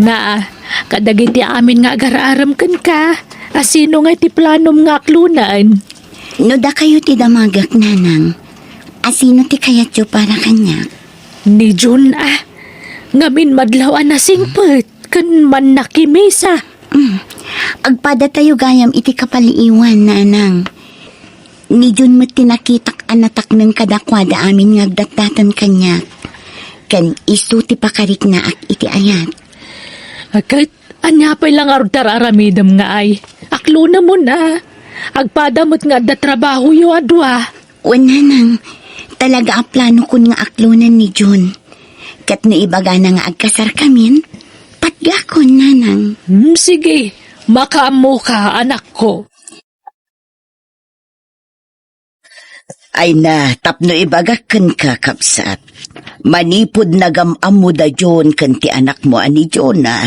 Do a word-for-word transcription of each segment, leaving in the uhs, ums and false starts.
Na, kadagiti amin nga agar-arem kenka, asino nga ti planom nga aklonen? No dakayo ti damagek, nanang, asino ti kayatyo para kaniak? Ni Jun a, ngamin madlaw a nasingpet ken mannakimisa. Mm. Agpadatayo gayam iti kapaliiwan, nanang. Ni Jun met ti nakitak a natakneng kadakuada amin nga agdatdatan kaniak, ken isu ti pakariknaak iti ayat. Ket ania pay la ngarud ti ar-aramidem nga ay? Aklonem a. Agpada met nga adda trabahoyo a dua. Wen, nanang, talaga a planokon nga aklonen ni Jun. Ket no ibagana nga agkasarkamin, patgakon, nanang. Hmm, sige, makaammoka, anakko. Ay na, tapno ibagak kenka, kabsat. Manipud nagam-ammo da Jun ken ti anakmo a ni Jona,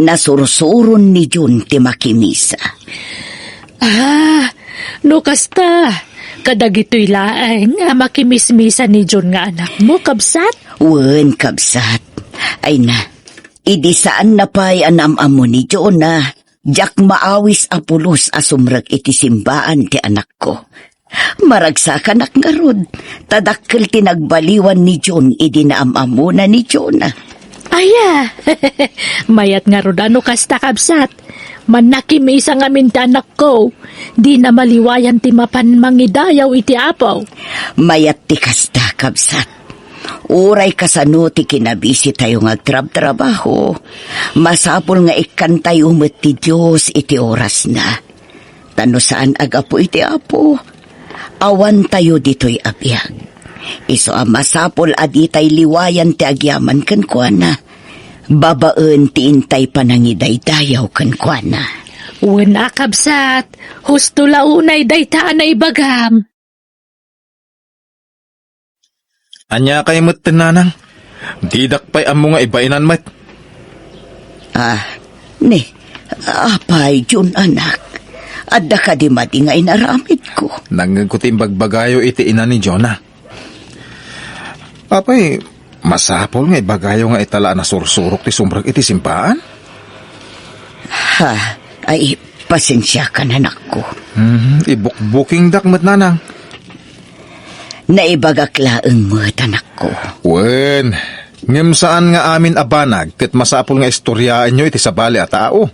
nasursuron ni Jun ti makimisa. Ah, no kasta, kadagitoy laeng a makimismisa ni Jun nga anakmo, kabsat? Wen, kabsat. Ay na, idi saanna pay a naam-ammo ni Jona, diak maawis a pulos a sumrek iti simbaan ti anakko. Maragsakanak ngarud, ta dakkel ti nagbaliwan ni Jun idi naam-ammona ni Jona. Aya, mayat ngarud a no kasta, kabsat. Mannakimisa ngamin ti anakko. Dina maliwayan ti mapan mangidayaw iti Apo. Mayat ti kasta, kabsat. Uray kasano ti kinabisitayo nga agtrabtrabaho, masapul nga ikkantayo met ti Dios iti orasna. Ta no saan a gapu iti Apo, awantayo ditoy a biag. Isu a masapul a ditay liwayan ti agyaman kenkuana, babaen ti intay panangidaydayaw kenkuana. Wen a, kabsat, husto la unay dayta a naibagam. Ania kay met, nanang? Didak pay ammo nga ibainanmi. Ah, ni, apay, Jun, anak? Adda kadi madi nga inaramidko? Nangngegko ti imbagbagayo iti ina ni Jona. Apay, masapul nga ibagayo nga ita la a nasursurok ti sumrek iti simbaan? Ha, ay, pasensiakan, anakko. Mhm, ibukbukingdak met, nanang. Naibagak laeng met, anakko. Wen, ngem saan nga amin a banag ket masapul nga istoriaenyo iti sabali a tao.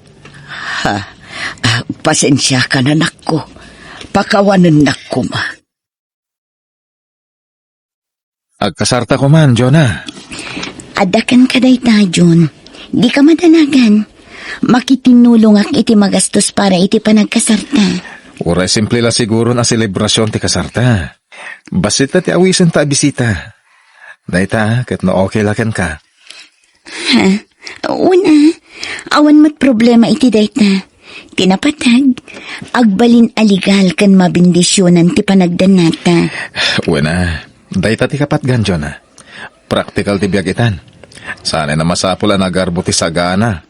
Ha, ah, pasensiakan, anakko. Pakawanennak koma. Agkasarta koman, Jona. Adda kenka dayta, Jun. Dika madanagan. Makitinnulongak iti magastos para iti panagkasarta. Uray simple la siguron a selebrasion ti kasarta. Bassit la ti awisenta a bisita. Dayta, ket no okay la kenka. Ha? Wen a, awan met problema iti dayta. Ti napateg, agbalin a legal ken mabendisionan ti panagdannata. Wen a, dayta ti kapatgan, Jona. Praktikal ti biag itan. Saan a masapul a nagarbo ti sagana.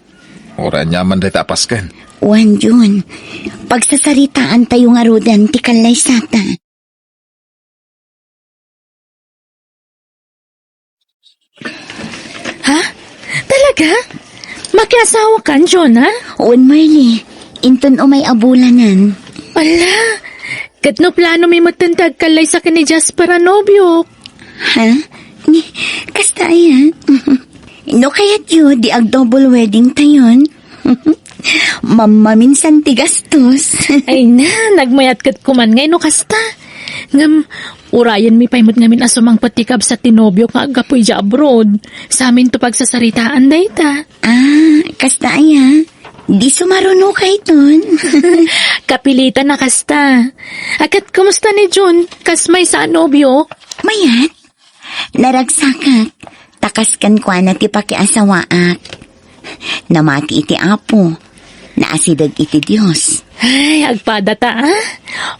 Uray aniaman dayta a pasken. Wen, Jun. Pagsasaritaantayo ngaruden ti kallaysata. Ha? Talaga? Makiasawakan, Jona? Wen, Marley. Inton umay a bulanen. Ala, ket no planomi metten ti agkallaysa ken ni Jasper a nobiok? Ha? Ni, kasta aya? No kayatyo, di ag-double wedding tayon. Mammaminsan ti gastos. Ay na, nagmayat ket kuman ngay no kasta. Ngem, urayenmi pay met ngamin a sumangpet ti kabsat ti nobiok nga aggapu idiay abroad. Saminto pagsasaritaan dayta. Ah, kasta aya? Di sumaruno kayton. Kapilitan a kasta. A ket, kumusta ni Jun? Kas maysa a nobiok? Mayat? Naragsakak, ta kas kenkuana ti pakiasawaak. Namati iti Apo, naasideg iti Dios. Ay, agpadata, a?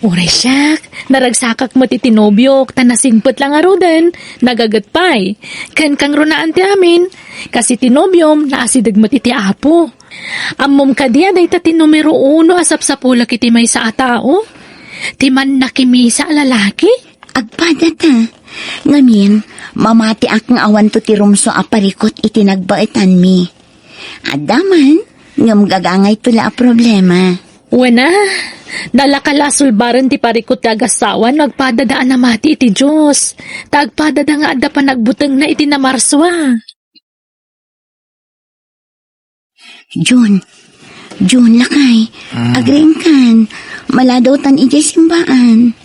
Uray siak, naragsakak met iti nobiok, ta nasingpet la ngaruden, nagaget pay. Ken kangrunaan ti amin, kas iti nobiom, naasideg met iti Apo. Ammom kadi a dayta ti numero uno a sapsapulek iti maysa a tao? Ti mannakimisa a lalaki? Agpadata. Ngamin, mamatiak nga awanto ti rumsua a parikut iti nagbaetanmi. Adda man, ngem gagangayto la a problema. Wen a, dala ka la a sulbaren ti parikut ti agassawa no agpadada a namati iti Dios. Ta agpadada nga adda panagbutengna iti namarsua. Jun, Jun, lakay, agriingkan. Maladawtan idiay simbaan.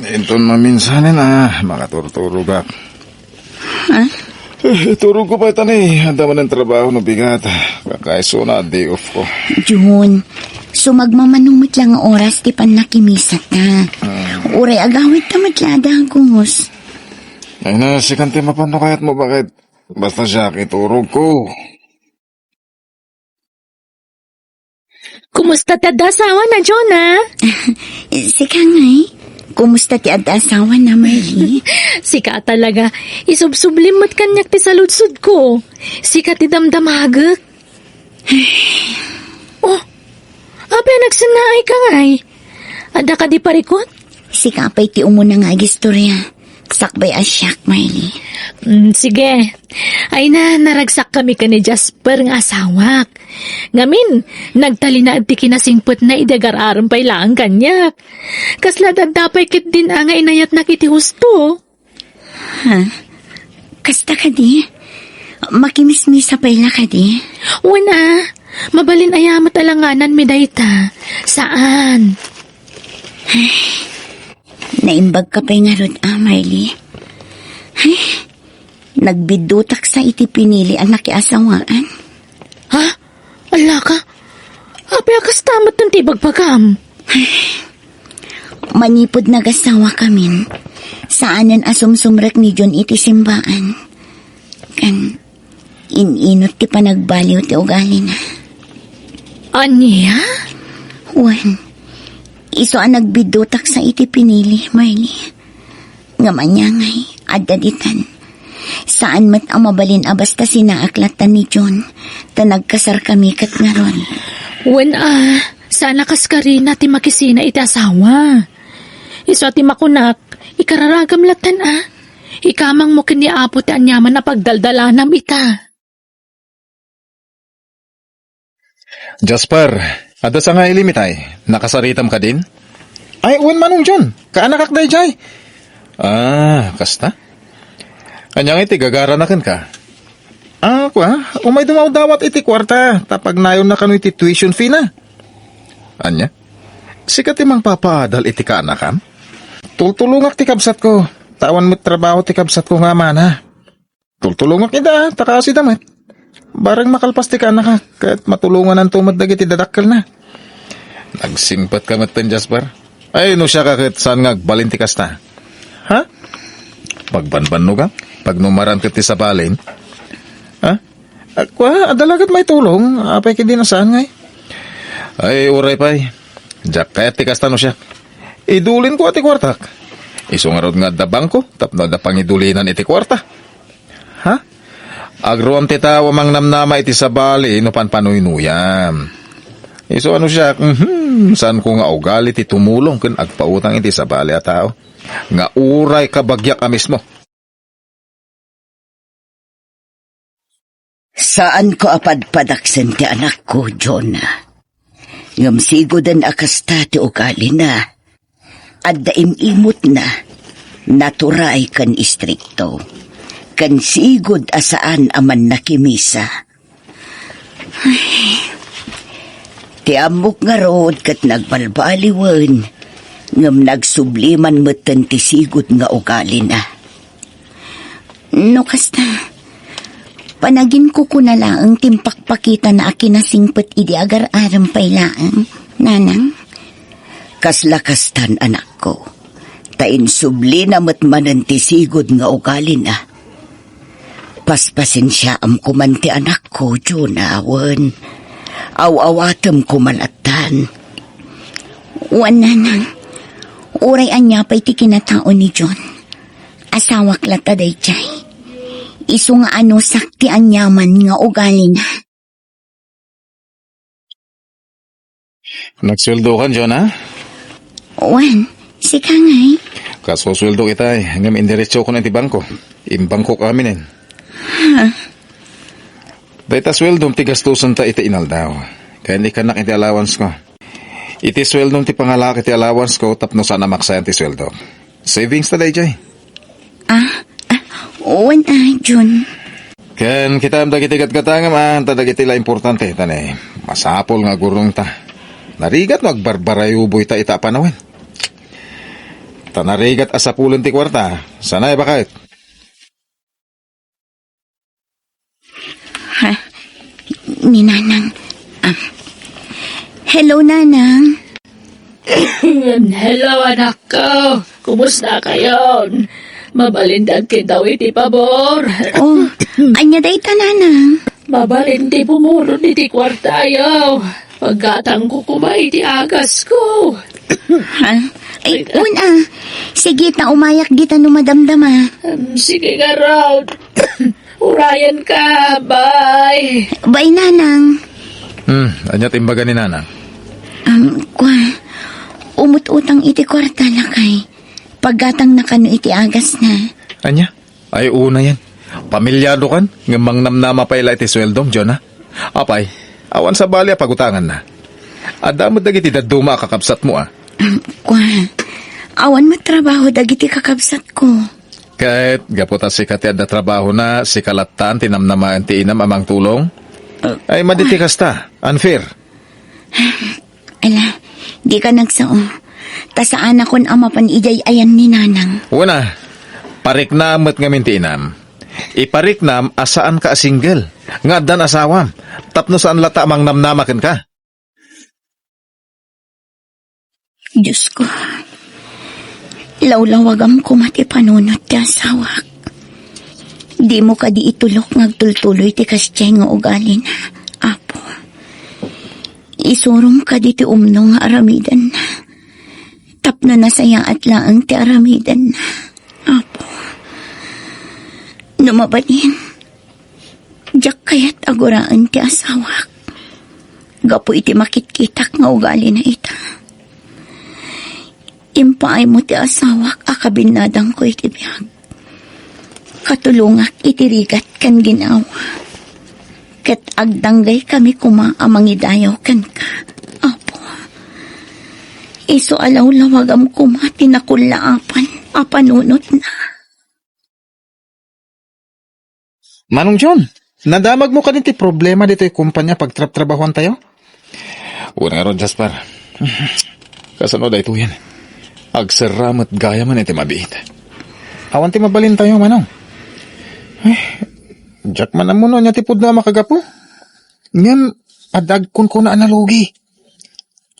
Inton maminsanen a, makaturturogak. Ha? Eh, iturogko pay ta ni, adda manen trabaho no bigat. Kakaisuna a day off ko. Jun, sumagmamano met la nga oras ti pannakimisata. Uray agawidta met la a dagus. Ay na, sikan ti mapan no kayatmo, baket. Basta siak, iturogko. Kumusta ti adda asawana, Jonah? Sika ngay, kumusta ti adda asawana, Marley? Sika talaga, isubsublim met kaniak ti saludsodko. Sika ti damdamagek. Oh, apay a nagsennaay ka ngay? Adda kadi parikut? Sika pay ti umuna nga agistorya. Sakbay a siak, Marley. Mm, sige. Ay na, naragsak kami ken ni Jasper nga asawak. Ngamin, nagtalinaed ti kinasingpetna idi agar-arem pay laeng kaniak. Kasla dadda pay ketdin a nga inayatnak iti husto. Ha? Kasta kadi? Makimismisa pay la kadi? Wen a, mabalin aya met alangananmi dayta. Saan? Naimbag ka pay ngarud a, Marley. Ay, nagbiddutak sa iti pinili a nakiasawaan. Ha? Ala ka? Apay a kasta met ti ibagbagam? Manipud nagasawa kamin, saanen a sumsumrek ni Jun iti simbaan. Ken, in-inut ti panagbaliw ti ugalina. Ania? Wen, isu a nagbiddutak sa iti pinili, Marley. Ngem ania ngay, adda ditan. Saan met a mabalin a basta sinaak latta ni Jun, ta nagkasarkami ket ngarud. Wen a, saan a kaskarina ti makisina iti asawa. Isu a ti makunak, ikararagam lattan a. Ikamangmo ken ni Apo ti aniaman a pagdaldalanam ita. Jasper, adda sanga ilim itay. Nakasaritam kadin? Ay, wen, Manong John. Kaanakak daydiay. Ah, kasta? Ania ngay ti gagarana kenka? Ah, kua, umay dumawdawat iti kuarta, ta pagnayonna kano iti tuition fee na. Ania? Sika ti mangpapaadal iti kaanakam? Tultulongak ti kabsatko, ta awan met trabaho ti kabsatko nga amana. Tultulongak ida, ta kaasida met. Bareng makalpas ti kaanakak, ket matulongananto met dagiti dadakkelna. Nagsingpetka metten, Jasper. Ay, no siak a ket saan nga agbalin ti kasta? Ha? Pagbanbannogam? Pagnumaran ket ti sabalin? Ha? Kua, adda la ket maitulong. Apay ketdi a saan ngay? Ay, uray pay. Diak kayat ti kasta no siak. Idulin ko ti kuartak. Isu ngarud nga adda bangko, tapno adda pangidulinan iti kuarta. Ha? Agruam ti tao a mangnamnama iti sabali no panpanuynoyam. Isu a no siak, mhm, saanko nga ugali ti tumulong ken agpautang iti sabali a tao. Nga uray kabagiak a mismo. Saanko a padpadaksen ti anakko, Jonah. Ngem sigoden a kasta ti ugalina. Adda im-imotna, naturay ken istrikto, ken sigud a saan a mannakimisa. Ay, ti ammok ngarud ket nagbalbaliwen, ngem nagsubli man metten ti sigud nga ugalina. No kasta, panaginkukuna laeng ti impakpakitana a kinasingpet idi agar-arem pay laeng, nanang. Kasla kastan, anakko, ta insublina met manen ti sigud nga ugalina. Paspasensiaam koman ti anakko, Jonah, wen. Aw-awatem koma lattan. Wen, nanang, uray ania pay ti kinatao ni John. Asawak latta daydiay. Isu nga anusak ti aniaman nga ugalina. Nagsueldokan, Jonah? Wen, sika ngay? Kasusueldok itay, ngem indiretsokon iti bangko. Imbangkok aminen. Ha? Dayta sueldom ti gastusenta iti inaldaw. Ken ikkannak iti allowance ko. Iti sueldom ti pangalaak iti allowance ko tapno saan a maksayan ti sueldok. Savings ta dayjay. Ah, ah, wen, ah, Jun. Ken kitaem dagiti gatgatangem, ah, ta dagiti la importante, ta ne, masapul nga agurnongta. Narigat no agbarbarayuboyta ita a panawen. Ta narigat a sapulen ti kuarta, saan a, baket? Ha? Ni Nanang. Ah. Hello, Nanang. Hello, anak ko. Kumusta kayo? Mabalin dagkitaw iti pabor. Oh, anya dayta, Nanang? Mabalin ti pumulot iti kuartayo. Paggatangko koma iti agasko. Ha? Ay, wen, ah. Sige, ta umayak dita no madamdama. Em, sige ngarud. Urayen ka, bye. Bye, Nanang. Hmm, anya ti imbaga ni Nanang? Um, kua, umut-utang iti kuarta, lakay. Paggatangna kano iti agasna. Anya? Ay, unayen. Pamilyado kan, ngem mangnamnama pay la iti sueldom, Jonah. Apay, awan sabali a pagutanganna. Adda met dagiti dadduma a kakabsatmo, ah. Um, kua, awan met trabaho dagiti kakabsatko. Ket gapu ta sika ti adda trabahona, sika lattan ti namnamaen ti inam a mangtulong? Uh, Ay, madi ti kasta. Unfair. Ala, dika nagsao. Ta saanakon a mapan idiay ayan ni Nanang. Wen a, pariknam met ngamin ti inam. Ipariknam a saanka a single, nga addan asawam, tapno saan latta a mangnamnama kenka. Diosko, lawlawagam koma ti panunot ti asawak. Dimo kadi itulok nga agtultuloy ti kasdiay nga ugalina, Apo. Isurom kadi ti umno nga aramidenna, tapno nasayaat laeng ti aramidenna, Apo. No mabalin, diak kayat a guraen ti asawak gapu iti makitkitak nga ugalina ita. Impaaymo ti asawak a kabinnadangko iti biag. Katulongak iti rigat ken ginawa. Ket agdanggaykami koma a mangidayaw kenka, Apo. Isu a lawlawagam koma ti nakullaapan a panunotna. Manong John, nadamagmo kadi ti problema ditoy kompania pagtrabtrabahuantayo? Wen ngarud, Jasper. Kasano daytoyen? Agserra met gayamen iti mabiit. Awan ti mabalintayo, Manong. Eh, diak man ammo no ania ti pudno a makagapu. Ngem, adda agkunkuna a nalugi.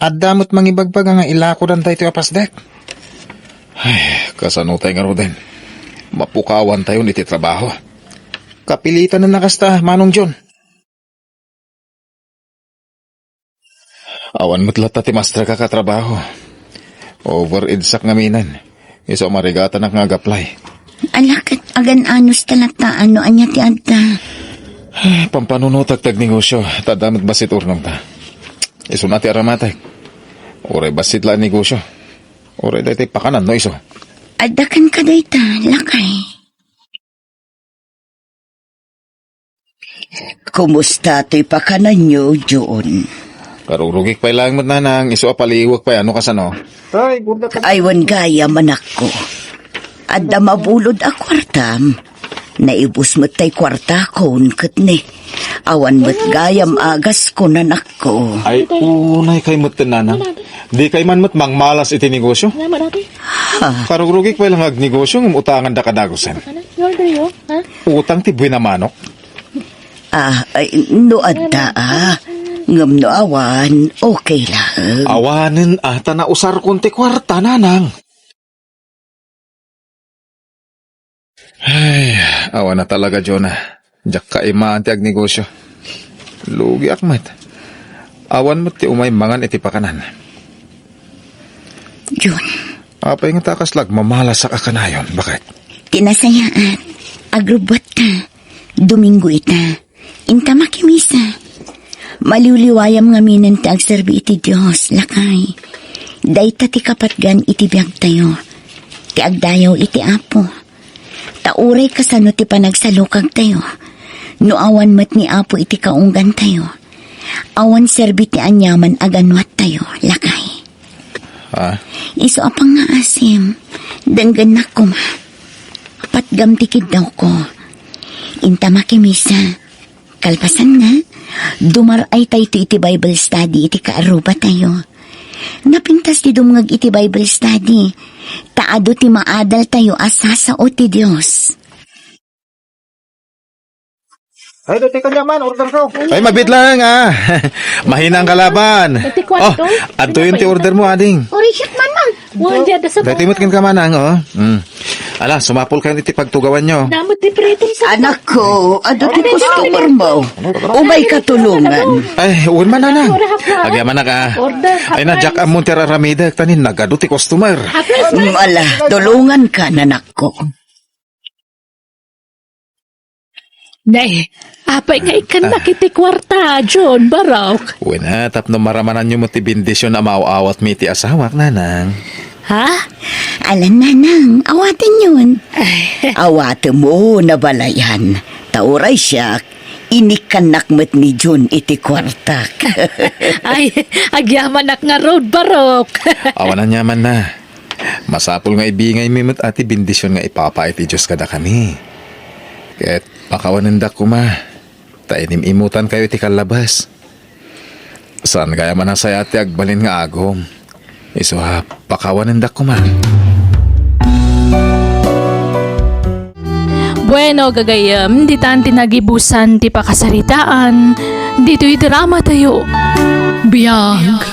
Adda met mangibagbaga nga ilakodan daytoy a pasdek. Ay, kasano tay ngaruden? Mapukawantayon iti trabaho. Kapilitanen a kasta, Manong John. Awan met latta ti mastrek a katrabaho. Overage-ak ngaminen. Isu a marigatanak nga agaplay. Ala ket agan-anos ta latta no ania ti adda. Ay, pampanunotak ti agnegosyo, ta adda met bassit urnongta. Isuna ti aramatek. Uray bassit la a negosyo. Uray daytoy pakanan no isu. Adda kenka dayta, lakay. Kumusta ti pakananyo, Jun? Karugrugik pay laeng met, Nanang, isu a paliwek pay, ano kasano? Ay, wen gayam, anakko. Adda mabulod a kuartam. Naibus met tay kuartakon ket ne. Awan met gayam agaskon, anakko. Ay, unay kay met, Nanang. Di kay man met mangmalas iti negosyo. Ha? Karugrugik pay lang agnegosyo, ngem utanganda kadagusen. Utang ti buena manok. Ah, ay, no adda, ah. Ngem no awan, okay lang. Awanen, ah, ta nausarkon ti kuarta, Nanang. Ay, awan na talaga, Jonah. Diak kaimaan ti agnegosyo. Lugiak met. Awan met ti umay mangan iti pakanan. Jun. Apay nga ta kasla agmamalasak a kanayon, baket? Ti nasayaat, agrubbuatka. Domingo ita. Inta makimisa. Maliwliwayam ngaminen ti agserbi iti Dios, lakay. Dayta ti kapatgan iti biagtayo. Ti agdayaw iti Apo. Ta uray kasano ti panagsalukagtayo, No awan met ni Apo iti kaunggantayo, awan serbi ti aniaman a ganuattayo, lakay. Ah? Isu a pangngaasim, denggennak koma. Patgam ti kiddawko. Inta makimisa. Kalpasanna, dumar-aytayto iti Bible study iti kaarrubatayo. Napintas ti dumngeg iti Bible study, ta adu ti maadaltayo a sasao ti Dios. Ay, dati kanya man, order ko. Ay, mabit lang, ah. Mahinang kalaban. Dati kwarto? Oh, adtoyon ti order mo, ading. Uri, shit man, man. Wan, diyan, da sa Dati mo ken ka, manang, oh. Mm. Ala, sumapul kayo iti pagtugawan nyo. Namot ti prito sa Anak ko, adu ti customer mo. Umay katulungan. Ay, wan man, nanang. Agyaman ka. Order. Ay, na, Jack, amon ti raramidek, tanin nagadu ti customer. Mm, ala, tulungan ka, nanak ko. Nay, apay nga ikkannak Ah. iti kuarta, John, Barok? Wen, ah, tapno maramananyo met ti bendision a maaw-awatmi iti asawak, nanang. Ha? Alan, nanang, awatenyon. Ay. Awatenmo, nabalayan. Ta uray siak, inikkannak met ni John iti kuartak. Ay, agyamanak ngarud, Barok. Awan aniamanna. Masapul nga ibingaymi met a ti bendision nga ipapay ti Dios kadakami. Ket pakawanendak koma, ta inim-imutankayo iti kallabas. Saan gayam a nasayaat ti agbalin nga agom. Isu a pakawanendak koma. Bueno, gagayyem, ditan ti nagibusan ti pakasaritaan ditoy dramatayo. Biag